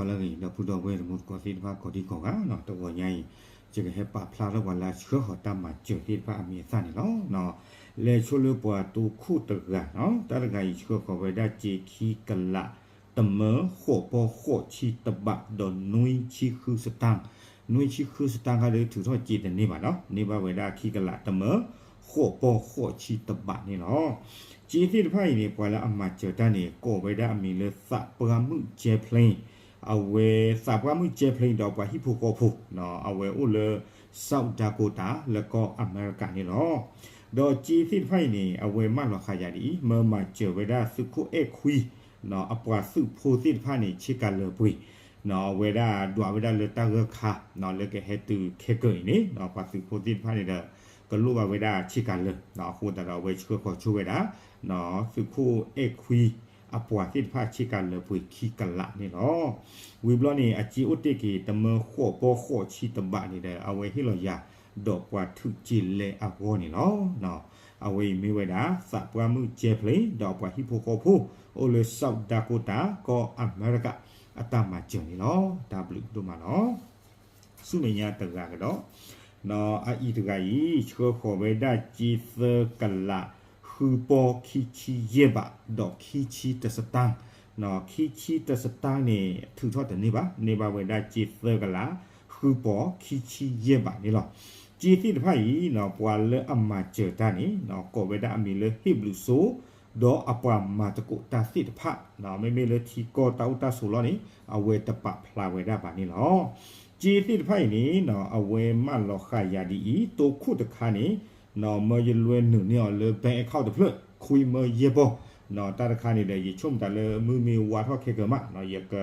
လၢအဂ့ၤ ဒီပုၢ်ဒီဝဲၢ်တံၤသကိးသ့ၣ်တဖၣ်ကိးဒံကိးဂၤနီၤ, တဂီၤညါအံၤ ယကဟဲပာ်ဖျါထီၣ်ပှၤလၢအဆှၢဃီၤတၢ်မၤစၢၤသ့ၣ်တဖၣ်အမံၤအသၣ်န့ၣ်လီၤ. လဲၤဆိလၢပှၤတိခိၣ်တဂၤနီၤ, တၢ်တဂၤအံၤဆှၢဃီၤဝဲဒၣ်စ့ခံကလး တမၢဃိးပီၢ်ဃိးဆံတဘး ဒီးနွံဆံဃုစတၢၣ်, နွံဆံဃုစတၢၣ်ခါဒီး ထုးထီၣ်စ့တန့ၢ်ဘၣ်နီၤ, န့ၢ်ဘၣ်ဝဲဒၣ်ခံကလးတမၢဃိးပီၢ်ဃိးဆံတဘးန့ၣ်လီၤ. စ့သ့ၣ်တဖၣ်အံၤန့ၣ် ပှၤလၢအမၤစၢၤတၢ်န့ၣ် ကိးဝဲဒၣ်အမံၤလၢ သးပှၢ်မုၣ်ကဲဖျိ, အဝဲသးပှၢ်မုၣ်ကဲဖျိ ဒီးပှၤဟံၣ်ဖိဃီဖိ အဝဲအိၣ်လၢ South Dakota လၢကီၢ်အမဲရကၤန့ၣ်လီၤ. ဒီးစ့သ့ၣ်တဖၣ်အံၤန့ၣ် အဝဲမၢလီၤဃာ်ယၤဒ်အံၤ, မၢမၤစၢၤဝဲဒၣ်သုးခိၣ်အဲၣ်ခွံ အပှၤသုးဖိသ့ၣ်တဖၣ်န့ၣ် ဆ့ကၤလၢၤပှ့ၤ, အဝဲဒၣ်ဒွးဝဲဒၣ်လၢတၢ်ဂၢၢ်ခါ လၢကဟဲတုၤခဲကၢၤအံၤန့ၣ် ပှၤသုးဖိသ့ၣ်တဖၣ်န့ၣ်ဒီး ကလိၣ်ဘၣ်ဝဲဒၣ်ဆ့ကၤလၢၤ, အဃိသတးဒီးအဝဲဆှၢဃီၤဆိဝဲဒၣ် သုးခိၣ်အဲၣ်ခွံ အပှၤသ့ၣ်တဖၣ်ဆ့ကၤလၢၤပှ့ၤခံကလးန့ၣ်လီၤ. ဝံၤဘျီန့ၣ် အစ့အိၣ်တ့ၢ်က့ၤ တမၢဃိးပီၢ်ဃိးဆံတဘးန့ၣ်ဒီး အဝဲဟ့ၣ်လီၤယၤ ဒီးပှၤထုးစ့လဲအဂီၢ်န့ၣ်လီၤ. အဝဲအံၤမ့ၢ်ဝဲဒၣ် သးပှၢ်မုၣ်ကဲဖျိ ဒီးပှၤဟံၣ်ဖိဃီဖိ အိၣ်လၢ South Dakota ကီၢ်အမဲရကၤ အတၢ်မၤစၢၤန့ၣ်လီၤ. တၢ်ဘျုးဒိၣ်မးလီၤ. ဆူမဲာ်ညါတဂၤကဒီး, အအံၤတဂၤအံၤ ဆှၢဃီၤဝဲဒၣ်စ့သၢကလး ဃုပီၢ်ခံဆံယဲၢ်ဘး ဒီးခံဆံတစတၢၣ်, ခံဆံတစတၢၣ်န့ၣ် ထုးထီၣ်တန့ၢ်ဘၣ်, န့ၢ်ဘၣ်ဝဲဒၣ်စ့သၢကလး ဃုပီၢ်ခံဆံယဲၢ်ဘးန့ၣ်လီၤ. စ့သ့ၣ်တဖၣ်အံၤ ပှၤလၢအမၤစၢၤတၢ်န့ၣ် ကိးဝဲဒၣ်အမံၤလၢ ဟ့ၣ်ဘျုးစိ ဒီးအပှၤမၤသကိးတၢ်သ့ၣ်တဖၣ်, မ့မ့ၢ်လၢထံကီၢ်တၢ်အိၣ်တၢ်ဆိးလီၢ်န့ၣ် အဝဲတပာ်ဖျါဝဲဒၣ်ဘၣ်န့ၣ်လီၤ. စ့သ့ၣ်တဖၣ်အံၤန့ၣ် အဝဲမၢလီၤဃာ်ယၤဒ်အံၤ, တိခိၣ်တခါန့ၣ် မၢယလွဲနုာ်န့ၢ်အီၤလၢ bank account တဖျၢၣ် ခွံမၢယဲၢ်ပီၢ်, တၢ်တခါန့ၣ်ဒီး ယဆိကမိၣ်တၢ်လၢမုၢ်မ့ၢ်ဝါထီၣ်ခဲကၢၤမး ယက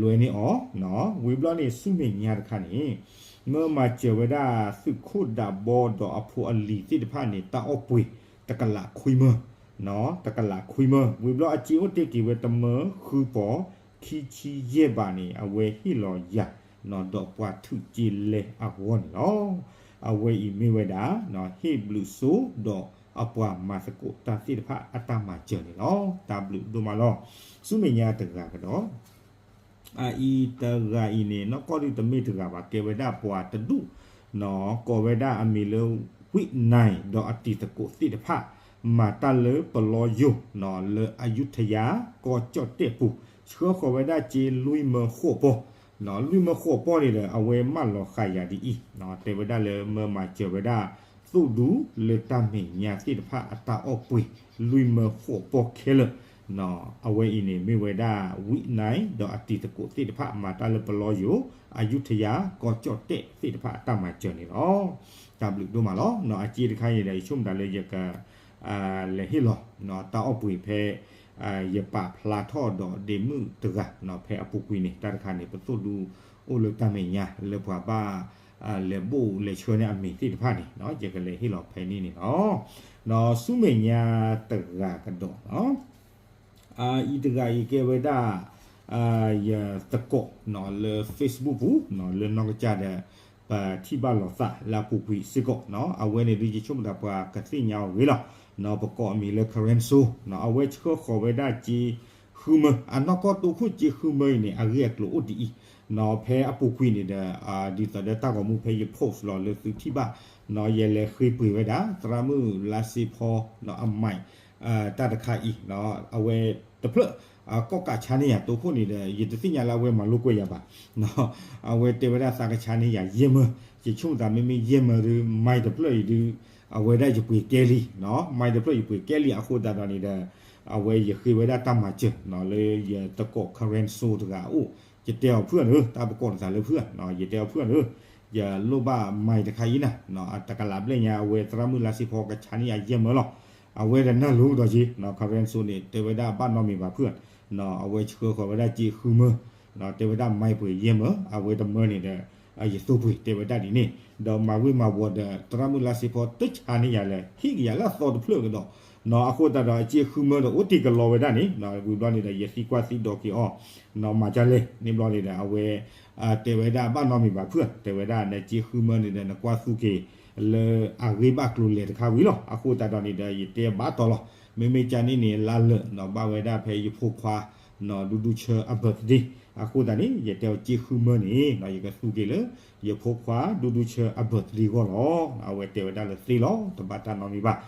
လွဲန့ၢ်အီၤ, ဝံၤဘျီန့ၣ် ဆူမဲာ်ညါတခါန့ၣ် မၢမၤစၢၤဝဲဒၣ်သုးခိၣ်ဒးဘီဒီးအဖိအလံၤသ့ၣ်တဖၣ်န့ၣ် တၢ်အီၣ်ပှ့ၤ တကလးခွံမၢ, တကလးခွံမၢ, ဝံၤဘျီအစ့အိၣ်တ့ၢ်က့ၤဝဲတမၢဃုပီၢ် ခံဆံယဲၢ်ဘးန့ၣ် အဝဲဟ့ၣ်လီၤယၤ ဒီးပှၤထုးစ့လဲအဂီၢ်န့ၣ်လီၤ. အဝဲအံၤမ့ၢ်ဝဲဒၣ် ဟ့ၣ်ဘျုးစိ ဒီးအပှၤမၤသကိးတၢ်သ့ၣ်တဖၣ်အတၢ်မၤစၢၤန့ၣ်လီၤ. တၢ်ဘျုးဒိၣ်မးလီၤ. ဆူမဲာ်ညါတဂၤကဒီး အအံၤတဂၤအံၤန့ၣ် နီၢ်ကီၢ်ဒုတမ့ၢ်တဂၤဘၣ် ကဲဝဲဒၣ်ပှၤတဒူၣ်, ကိးဝဲဒၣ်အမံၤလၢ ဝံးနံၤ ဒီးအတံၤသကိးသ့ၣ်တဖၣ် မၤတၢ်လၢပလီယိၤ လၢအယူထယၤ ကီၢ်ကၠီၣ်တဲၣ်ပူၤ ဆှၢဃီၤဝဲဒၣ်စ့လွံၢ်မၢဃိးပီၢ်, လွံၢ်မၢဃိးပီၢ်န့ၣ်ဒီး အဝဲမၢလီၤဃာ်ယၤဒ်အံၤ, တဲဝဲဒၣ်လၢမၢမၤစၢၤဝဲဒၣ် သိၣ်ဒူလၢတၢ်မဲာ်ညါသ့ၣ်တဖၣ်အတၢ်အီၣ်ပှ့ၤ လွံၢ်မၢဃိးပီၢ်ခဲလၢာ်, အဝဲအံၤန့ၣ်မ့ၢ်ဝဲဒၣ် ဝံးနံၤ ဒီးအတံၤသကိးသ့ၣ်တဖၣ် မၤတၢ်လၢပလီယိၤ အယူထယၤ ကီၢ်ကၠီၣ်တဲၣ်သ့ၣ်တဖၣ်အတၢ်မၤစၢၤန့ၣ်လီၤ. တၢ်ဘျုးဒိၣ်မးလီၤ. အစ့တခါအံၤဒီး ယဆိကမိၣ်တၢ်လၢယက လဲၤဟ့ၣ်လီၤ တၢ်အီၣ်ပှ့ၤဖဲ ယပာ်ဖျါထီၣ်ဒီးဒ့မုၣ်တဂၤ ဖဲအပူၤကွံာ်န့ၣ် တၢ်တခါန့ၣ် ပသိၣ်ဒူအိၣ်လၢတၢ်မဲာ်ညါ လၢပှၤဘၣ် လဲၤဘိၣ်လဲၤဆှၢန့ၢ်အမံၤသ့ၣ်တဖၣ်န့ၣ် ယကလဲၤဟ့ၣ်လီၤဖဲန့ၣ်န့ၣ်လီၤ. ဆူမဲာ်ညါတဂၤကဒီး အအံၤတဂၤအံၤကဲဝဲဒၣ် ယသကိးလၢ Facebook ပူၤ လၢနီၢ်ကစၢ်ဒီး ပထံၣ်ဘၣ်လိာ်သးလၢအပူၤကွံာ်စ့ၢ်ကီး, အဝဲန့ၣ်ဒုးယဆိကမိၣ်တၢ်ပှၤကသ့ၣ်ညါအီၤဂ့ၤလီၤ. ပကိးအမံၤလၢ Karen So, အဝဲဆှၢဃီၤဝဲဒၣ်စ့ဃုမၢ, အနီၢ်ကီၢ်တိခိၣ်စ့ဃုမၢအံၤန့ၣ် အဂ့ၢ်အကျိၤအိၣ်ဒ်အံၤ, ဖဲအပူၤကွံာ်န့ၣ်ဒီး ဒ်သိးဒီးတၢ်ဂီၤမူဖဲယ post လီၤလၢသုထံၣ်ဘၣ်, ယလဲၤဃ့ပှ့ၤဝဲဒၣ် သရၣ်မုၣ်လါစ့ဖီ အမံၤ တၢ်တခါအံၤ အဝဲတဖျၢၣ် ကီၣ်ကးဆါန့ၢ်ယၤတိခိၣ်န့ၣ်ဒီး ယတသ့ၣ်ညါလၢအဝဲမၤလိာ်ကွဲးယၤဘၣ်. အဝဲတဲဝဲဒၣ်သးကဆါန့ၢ်ယၤယဲၢ်မၢ, ယဆိကမိၣ်သးမ့မ့ၢ်ယဲၢ်မၢဒီး မံၤတဖျၢၣ်အံၤဒုး အဝဲဒၣ်ယပှ့ၤကဲလံ, မံၤတဖျၢၣ်ယပှ့ၤကဲလံအဃိသတးဒီးန့ၣ်ဒီး အဝဲယဃ့ဝဲဒၣ်တၢ်မၤစၢၤ လၢယသကိး Karen So တဂၤအအိၣ်, ယတဲအီၤဖုၣ်န့ၣ် တၢ်ပကိးတသးလၢဖုၣ်, ယတဲအီၤဖုၣ်န့ၣ် ယလိၣ်ဘၣ်မံၤတခါအံၤနၤ, တကလးဘျဲၣ်ညါ အဝဲသရၣ်မုၣ်လါစ့ဖီကဆါန့ၢ်ယၤယဲၢ်မၢလီၤ. အဝဲဒီးနၢ်လိၤဒီးက့ၤ Karen So န့ၣ် တဲဝဲဒၣ်ဘၣ်နီတမံၤဘၣ်ဖုၣ်, အဝဲဆှၢဃီၤဝဲဒၣ်စ့ဃုမၢ, တဲဝဲဒၣ်မံၤပှ့ၤယဲၢ်မၢ, အဝဲတမၢန့ၣ်ဒီး ယသိပှ့ၤ တဲဝဲဒၣ်ဒ်န့ၣ်, ဒီးမၤဝံၤမၤဝီၤဒီး သရၣ်မုၣ်လါစ့ဖီတဆါန့ၢ်ယၤလၢ ဟ့ၣ်က့ၤယၤလၢအသီတဖျၢၣ်ကဒီး, အဃိသတးဒီးအစ့ဃုမၢဒီးအိၣ်တ့ၢ်ကလီဝဲဒၣ်န့ၣ်, ဝံၤဘျီန့ၣ်ဒီး ယသံကွၢ်သံဒိးက့ၤအီၤ, မၤဒ်လဲၣ်န့ၣ်ဘျီန့ၣ်ဒီး အဝဲ တဲဝဲဒၣ်ဘၣ်နီတမံၤဘၣ်ဖုၣ်, တဲဝဲဒၣ်နစ့ဃုမၢန့ၣ်ဒီး နကွၢ်သူက့ၤလၢအဂ့ၢ်ဘၣ်ကျိၤလဲၤတခါဝံၤလီၤ. အဃိသတးဒီးန့ၣ်ဒီး ယတဲဘၣ်တီလီၤ. မ့မ့ၢ်ကန့ၣ်န့ၣ် လါလၢာ် ဘၣ်ဝဲဒၣ်ဖဲယဖိခွါ ဒူဒူဆၢအ birthday အဃိသတးန့ၣ် ယတဲအီၤစ့ဃုမၢန့ၣ် ယကသူက့ၤလၢ ယဖိခွါဒူဒူဆၢအ birthday ဂီၢ်လီၤ. အဝဲတဲဝဲဒၣ်လၢသ့လီၤ တဘၣ်တၢ်နီတမံၤဘၣ်.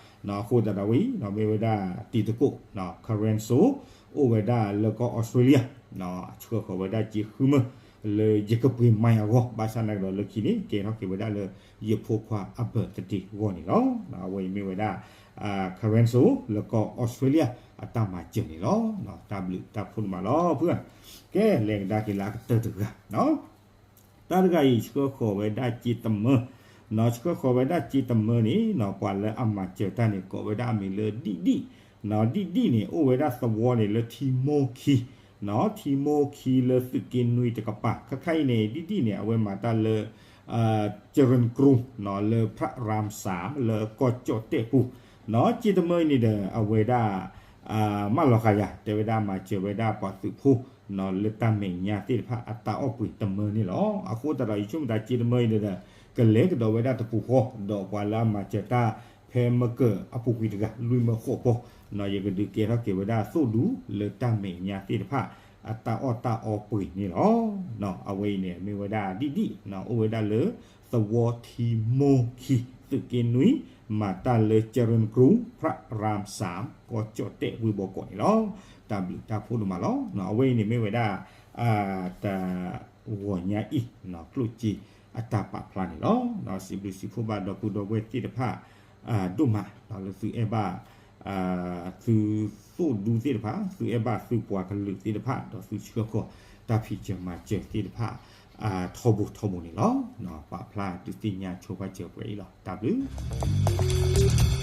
အဃိသတးဒီးဝဲအံၤ မ့ၢ်ဝဲဒၣ်တံၤသကိး Karen So အိၣ်ဝဲဒၣ်လၢကီၢ်အီစထြ့လယါ ဆှၢဃီၤဝဲဒၣ်စ့ဃုမၢ လၢယကပှ့ၤမါအဂီၢ် ဘၣ်ဆၣ်သနာ်က့ဒီးလၢခံန့ၣ် ကဲထီၣ်က့ၤဝဲဒၣ်လၢ ယဖိခွါအ birthday ဂီၢ်န့ၣ်လီၤ. အဝဲအံၤမ့ၢ်ဝဲဒၣ် Karen So လၢကီၢ်အီစထြ့လယါ အတၢ်မၤစၢၤန့ၣ်လီၤ. တၢ်ဘျုးတၢ်ဖှိၣ်ဒိၣ်မးလီၤ ဖု ကဲ လဲၤကဒါက့ၤလၢအကတၢၢ်တဂၤ တၢ်တဂၤအံၤ ဆှၢဃီၤဝဲဒၣ်စ့တမၢ, ဆှၢဃီၤဝဲဒၣ်စ့တမၢန့ၣ် ပှၤလၢအမၤစၢၤတၢ်န့ၣ် ကိးဝဲဒၣ်အမံၤလၢဒံၣ်ဒံၣ်, ဒံၣ်ဒံၣ်န့ၣ် အိၣ်ဝဲဒၣ်သဝီန့ၣ်လၢထံမိၢ်ခံ, ထံမိၢ်ခံလၢသုးက့နွံတကပၤ, ခဲခါအံၤန့ၣ် ဒံၣ်ဒံၣ်န့ၣ် အဝဲမၤတၢ်လၢ ကရၢၣ်ကရူၢ် လၢ พระรามสาม လၢကီၢ်ကၠီၣ်တဲၣ်ပူၤ, စ့တမၢအံၤန့ၣ်ဒီး အဝဲဒၣ် မၢလီၤဃာ်ယၤ တဲဝဲဒၣ်မၤစၢၤဝဲဒၣ်ပှၤသုးဖိ လၢတၢ်မဲာ်ညါသ့ၣ်တဖၣ်အတၢ်အီၣ်ပှ့ၤတမၢန့ၣ်လီၤ. အဃိသတးဒီး ယဆိကမိၣ်တၢ်စ့တမၢအံၤန့ၣ်ဒီး ကလဲၤကဒီးဝဲဒၣ်တပူၤဃီ ဒီးပှၤလၢအမၤစၢၤတၢ် ဖဲမကၢၢ်အပူၤကွံာ်တဂၤ လွံၢ်မၢဃိးပီၢ် ယကဒုးကဲထီၣ်က့ၤဝဲဒၣ်သိၣ်ဒူလၢတၢ်မဲာ်ညါသ့ၣ်တဖၣ် အတၢ်အီၣ်တၢ်အီပှ့ၤန့ၣ်လီၤ. အဝဲအံၤန့ၣ် မ့ၢ်ဝဲဒၣ်ဒံၣ်ဒံၣ် အိၣ်ဝဲဒၣ်လၢ သဝီထံမိၢ်ခံ သုးက့နွံ မၤတၢ်လၢ ကရၢၣ်ကရူၢ် พระรามสาม ကီၢ်ကၠီၣ်တဲၣ်ဝ့ၢ်ဘီကီးန့ၣ်လီၤ. တၢ်ဘျုးတၢ်ဖှိၣ်ဒိၣ်မးလီၤ. အဝဲအံၤန့ၣ်မ့ၢ်ဝဲဒၣ် တၢ်ဂီၤညါအံၤ ကျိၣ်စ့အတၢ်ပာ်ဖျါန့ၣ်လီၤ. စံးဘျုးစံးဖှိၣ်ဘၣ်ဒီပုၢ်ဒီဝဲၢ်သ့ၣ်တဖၣ် ဒိၣ်မး လၢသုအဲၣ်ဘၣ် သုသိၣ်ဒူသ့ၣ်တဖၣ် သုအဲၣ်ဘၣ်သုပှၤကလုာ်သ့ၣ်တဖၣ် ဒီးသုဆှၢဃီၤတၢ်ဖံးစၢၤမၤစၢၤသ့ၣ်တဖၣ် ထီဘိထီဘိန့ၣ်လီၤ. ပာ်ဖျါဒုးသ့ၣ်ညါဆိပာ်စၢၤပှဲၤအံၤလီၤ. တၢ်ဘျုး